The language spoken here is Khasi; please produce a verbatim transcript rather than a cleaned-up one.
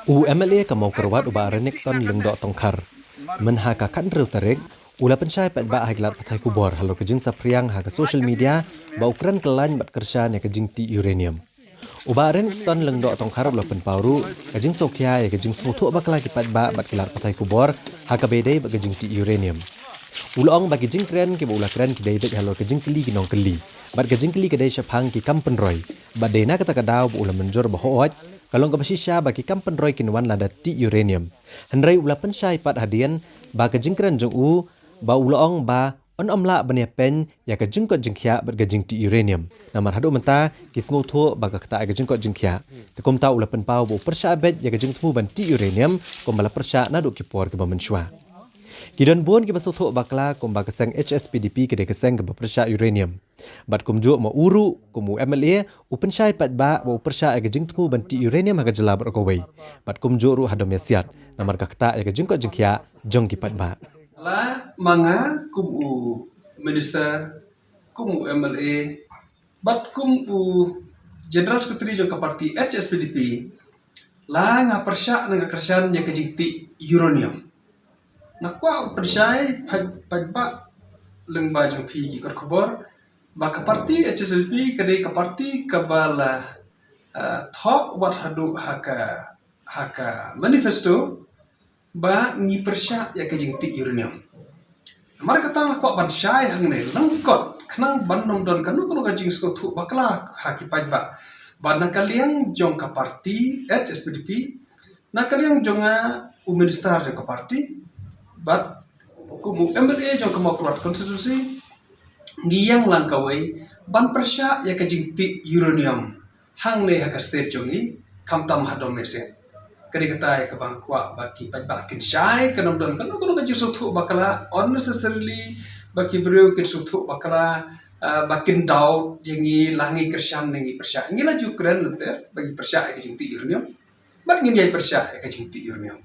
U M L A ka Mawkyrwat u Bah Renikton Lyngdoh Tongkhar, mynha ka khathynriew tarik, u la pynshai paidbah ha ki lad pathai khubor halor ka jingsaphriang ha ka social media ba u kren kyllain bad kyrshan ïa ka jingtih uranium. U Bah Renikton Lyngdoh Tongkhar u la pynpaw ruh ka jingsngewkhia ïa ka jingsngewthuh bakla ki paidbah bad ki lad pathai khubor ha kaba ïadei bad ka jingtih uranium. U la ong ba ki jingkren kiba u la kren ki dei beit halor ka jingkylli ki nongkylli bad ka jingkylli ka dei shaphang ki kam pynroi, bad dei na kata ka daw ba u la mynjur ba hooid ka long kaba shisha ba ki kam pynroi kin wan lada tih uranium. Hynrei u la pynshai pat hadien ba ka jingkren jong u ba u la ong ba yn ym lah ban ïapeiñ ïa ka jingkoit jingkhiah bad ka jingtih uranium, namar haduh mynta ki sngewthuh ba ka ktah ïa ka jingkoit jingkhiah. Te kumta u la pynpaw ba u pyrshah beit ïa ka jingthmu ban tih uranium kumba la pyrshah naduh ki por kiba mynshuwa. Ki don bun kiba sngewthuh bakla kumba ka seng H S P D P ka dei ka seng kaba pyrshah uranium. Bad kumjuh ma u ruh kum u M L A u pynshai paidbah ba u pyrshah ïa ka jingthmu ban tih uranium ha ka jylla baroh kawei, bad kumjuh ruh ha Domiasiat, namar ka ktah ïa ka jingkoit jingkhiah jong ki paidbah. La ma nga kum u minister, kum u M L A, bad kum u general secretary jong ka party H S P D P, la nga pyrshah ne nga kyrshan ïa ka jingtih uranium. Nga kwah pynshai pat, paidbah lyngba jong phi ki kot khubor ba ka party H S P D P ka dei ka party kaba la, ah, thoh wat haduh ha ka, ha ka manifesto ba ngi pyrshah ïa ka jingtih uranium. Namar kata nga kwah ban shai hangne lyngkot khnang ban ym don kano kano ka jingsngewthuh bakla ha ki paidbah ba na ka liang jong ka party H S P D P, na ka liang jong nga u minister jong ka party, bad kum u M L A jong ka Mawkyrwat constituency, ngi ïeng lang kawei ban pyrshah ïa ka jingtih uranium hangne ha ka state jong ngi, khamtam ha Domiasiat. Ka dei kata ïa kaba nga kwah ba ki paidbah kin shai, kan ym don kano kano ka jingsngewthuh bakla unnecessarily, ba ki briew kin sngewthuh bakla, ah, ba kin doubt ïa ngi la ngi kyrshan ne ngi pyrshah. Ngi la ju kren lynter ba ngi pyrshah ïa ka jingtih uranium bad ngin ïai pyrshah ïa ka jingtih uranium.